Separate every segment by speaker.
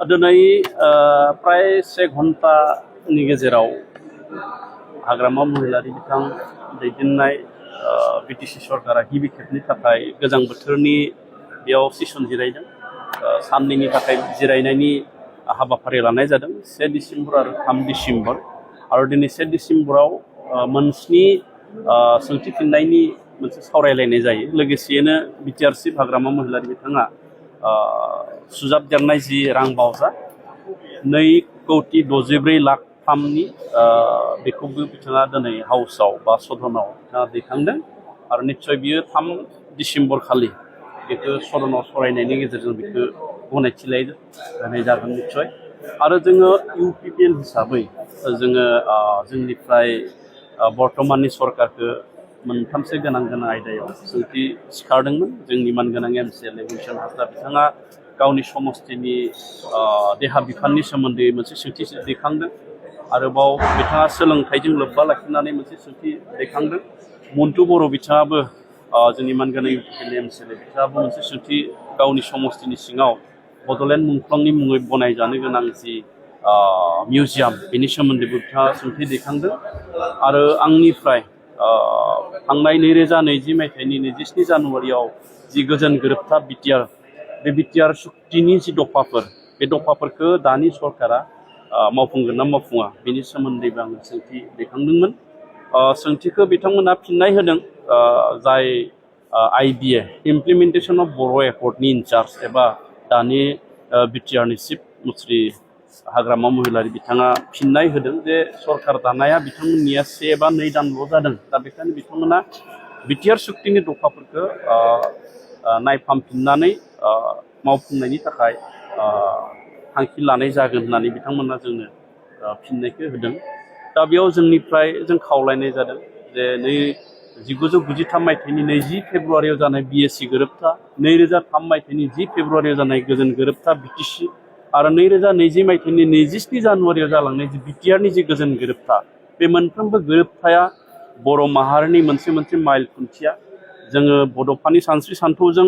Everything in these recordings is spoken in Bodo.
Speaker 1: दिनै प्राय 1 घन्टानि गेजेराव हाग्रामा महिलारि बिथां दैदेननाय बिटिसि सरकारा गिबि खेबनि थाखाय गोजां बोथोरनि बेयाव सेसन जिरायदों। साननैनि थाखाय जिरायनायनि हाबाफारि लानाय जादों 1 डिसेम्बर आरो 3 डिसेम्बर आरो दिनै 1 डिसेम्बराव मोनस्नि सोंथि फिननायनि मोनसे सावरायलायनाय जायो। लोगोसेयैनो बिटिआरसि हाग्रामा महिलारि बिथाङा सुजाबदेरनाय जि रां बावजा 2,64,03,000 बेखौबो बिथाङा दिनै हाउसआव बा सदनाव बिथाङा दैखांदों आरो निस्सय बियो 3 डिसेम्बर खालि बेखौ सदनाव सावरायनायनि गेजेरजों बेखौ गनायथि होनाय जागोन निस्सय। आरो जोङो इउपिपिएल हिसाबै जोङो जोंनिफ्राय बर्तमाननि सरकारखौ मोनथामसो गोनां आयदायाव सोंथि सिखारदोंमोन। जोंनि मानगोनां एमसिएलए गुलशन हाजरा बिथाङा गावनि समस्तिनि देहा बिफाननि सोमोन्दै मोनसे सोंथि दैखांदों। आरोबाव बिथाङा सोलोंथाइजों लोब्बा लाखिनानै मोनसे सोंथि दैखांदों। मन्टु बर' बिथाङाबो जोंनि मानगोनां इउपिपिएल एमसिएलए बिथाङाबो मोनसे सोंथि गावनि समस्तिनि सिङाव बड'लेण्ड मुंख्लंनि मुङै बनायजानो गोनां जि मिउजियाम बेनि सोमोन्दैबो बिथाङा सोंथि दैखांदों। आरो आंनिफ्राय थांनाय 2020 मायथाइनि 27 जानुवारियाव जि गोजोन गोरोबथा बिटिआर बे बिटिआर सुक्तिनि जि दफाफोर बे दफाफोरखौ दानि सरकारा मावफुंगोन ना मावफुङा बेनि सोमोन्दैबो आङो सोंथि दैखांदोंमोन। सोंथिखौ बिथांमोना फिननाय होदों। जाय आइबिए इमप्लिमेन्टेसन अफ बर' एकर्डनि इनचार्ज एबा दानि बिटिआरनि चिफ मुस्रि हाग्रामा महिलारि बिथाङा फिननाय होदों जे सरकार दानाया बिथांमोननिया 1 बा 2 दानल' जादों। दा बेखायनो बिथांमोना बिटिआर सुक्तिनि दफाफोरखौ नायफामफिननानै मावफुंनायनि थाखाय थांखि लानाय जागोन होननानै बिथांमोना जोंनो फिननायखौ होदों। दा बेयाव जोंनिफ्राय जों खावलायनाय जादों जे 1993 मायथाइनि 20 फेब्रुवारियाव जानाय बिएसि गोरोबथा, 2003 मायथाइनि 10 फेब्रुवारियाव जानाय गोजोन गोरोबथा बिटिसि आरो 2020 मायथाइनि 27 जानुवारियाव जालांनाय जि बिटिआरनि जि गोजोन गोरोबथा, बे मोनफ्रोमबो गोरोबथाया बर' माहारिनि मोनसे माइल खुन्थिया। जोङो बड'फानि सानस्रि सानथौजों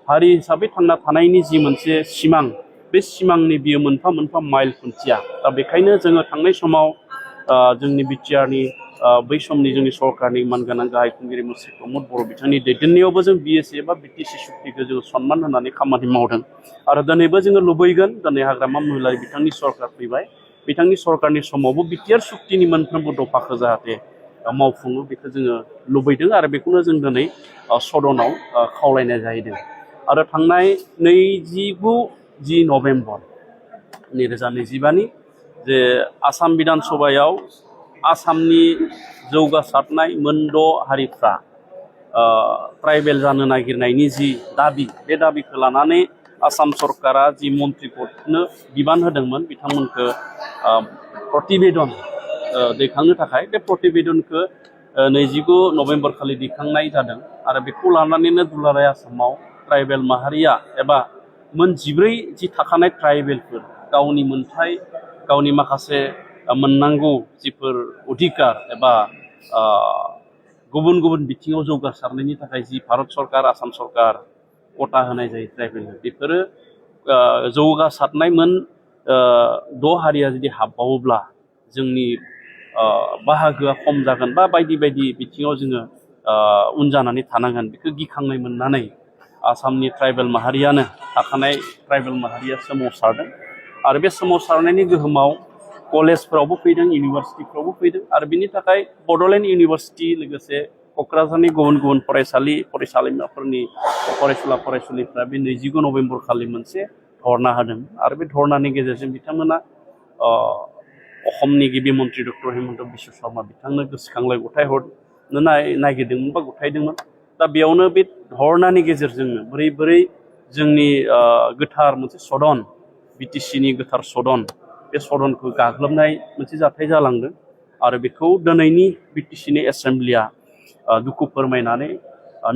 Speaker 1: हारि हिसाबै थांना थानायनि जि मोनसे सिमां, बे सिमांनि बियो मोनफा माइल खुन्थिया। दा बेखायनो जोङो थांनाय समाव जोंनि बिटिआरनि बै समनि जोंनि सरकारनि मानगोनां गाहाय खुंगिरि मुस्रि प्रमद बर' बिथांनि दैदेननायावबो जों बिएसि एबा बिटिसि सुक्तिखौ जोङो सनमान होनानै खामानि मावदों। आरो दिनैबो जोङो लुबैगोन दिनै हाग्रामा महिलारि बिथांनि सरकार फैबाय, बिथांनि सरकारनि समावबो बिटिआर सुक्तिनि मोनफ्रोमबो दफाखौ जाहाथे मावफुङो बेखौ जोङो लुबैदों आरो बेखौनो जों दिनै सदनाव खावलायनाय जाहैदों। आरो थांनाय 29 नभेम्बर 2025 जे आसाम बिधान सभायाव आसामनि जौगासारनाय मोनद' हारिफ्रा ट्राइबेल जानो नागिरनायनि जि दाबि, बे दाबिखौ लानानै आसाम सरकारा जि मन्त्रिफोरनो बिबान होदोंमोन बिथांमोनखौ प्रतिवेदन दैखांनो थाखाय। बे प्रतिवेदनखौ 29 नभेम्बर खालि दैखांनाय जादों। आरो बेखौ लानानैनो दुलाराय आसामाव ट्राइबेल माहारिया एबा मोन 14 जि थाखानाय ट्राइबेलफोर गावनि मोनथाय, गावनि माखासे मोननांगौ जिफोर अधिकार एबा गुबुन बिथिङाव जौगासारनायनि थाखाय जि भारत सरकार, आसाम सरकार खथा होनाय जायो ट्राइबेलनो, बेफोरो जौगासारनाय मोन 6 हारिया जुदि हाबबावोब्ला जोंनि बाहागोआ खम जागोन बा बायदि बिथिङाव जोङो उन जानानै थानांगोन। बेखौ गिखांनाय मोननानै आसामनि ट्राइबेल माहारियानो थाखानाय ट्राइबेल माहारिया सोमावसारदों। आरो बे सोमावसारनायनि गोहोमाव कलेजफ्रावबो फैदों, इउनिभारसिटिफ्रावबो फैदों। आरो बिनि थाखाय बड'लेण्ड इउनिभारसिटि लोगोसे क'क्राझारनि गुबुन फरायसालि फरायसालिमाफोरनि फरायसुला फरायसुलिफ्रा बे 29 नभेम्बर खालि मोनसे धरना होदों। आरो बे धरनानि गेजेरजों बिथांमोना असमनि गिबि मन्त्रि डक्टर हिमन्त बिश्व शर्मा बिथांनो गोसोखांलाय गथायहरनो नागिरदोंमोन बा गथायदोंमोन। दा बेयावनो बे धरनानि गेजेरजोंनो बोरै जोंनि गोथार मोनसे सदन, बिटिसिनि गोथार सदन, बे सदनखौ गाग्लोबनाय मोनसे जाथाय जालांदों। आरो बेखौ दिनैनि बिटिसिनि एसेम्ब्लिया दुखु फोरमायनानै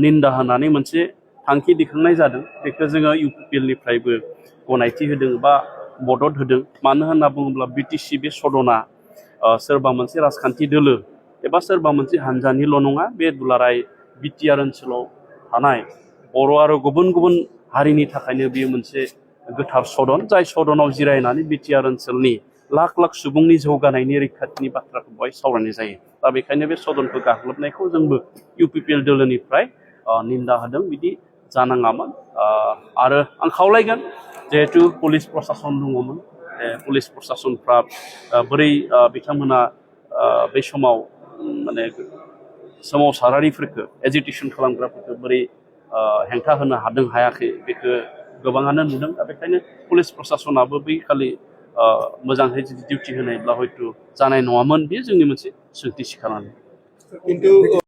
Speaker 1: निन्दा होनानै मोनसे थांखि दिखांनाय जादों। बेखौ जोङो इउपिपिएलनिफ्रायबो गनायथि होदों बा मदद होदों। मानो होनना बुङोब्ला बिटिसि बे सदना सोरबा मोनसे राजखान्थि दोलो एबा सोरबा मोनसे हानजानिल' नङा, बे दुलाराय बिटिआर ओनसोलाव थानाय बर' आरो गुबुन हारिनि थाखायनो बेयो मोनसे गोथार सदन जाय सदनाव जिरायनानै बिटिआर ओनसोलनि लाख लाख सुबुंनि जौगानायनि रैखाथिनि बाथ्राखौ बेवहाय सावरायनाय जायो दा बेखायनो बे सदनखौ गाग्लोबनायखौ जोंबो इउपिपिएल दोलोनिफ्राय निन्दा होदों बिदि जानाङामोन आरो आं खावलायगोन जिहेतु पुलिस प्रशासन दङमोन पुलिस प्रशासनफ्रा बोरै बिथांमोना बे समाव माने सोमावसारारिफोरखौ एजिटेसन खालामग्राफोरखौ बोरै हेंथा होनो हादों हायाखै बेखौ गोबाङानो नुदों दा बेखायनो पुलिस प्रशासनाबो बै खालि मोजाङै जुदि डिउटि होनायब्ला हयथ' जानाय नङामोन बेयो जोंनि मोनसे सोंथि सिखारानो।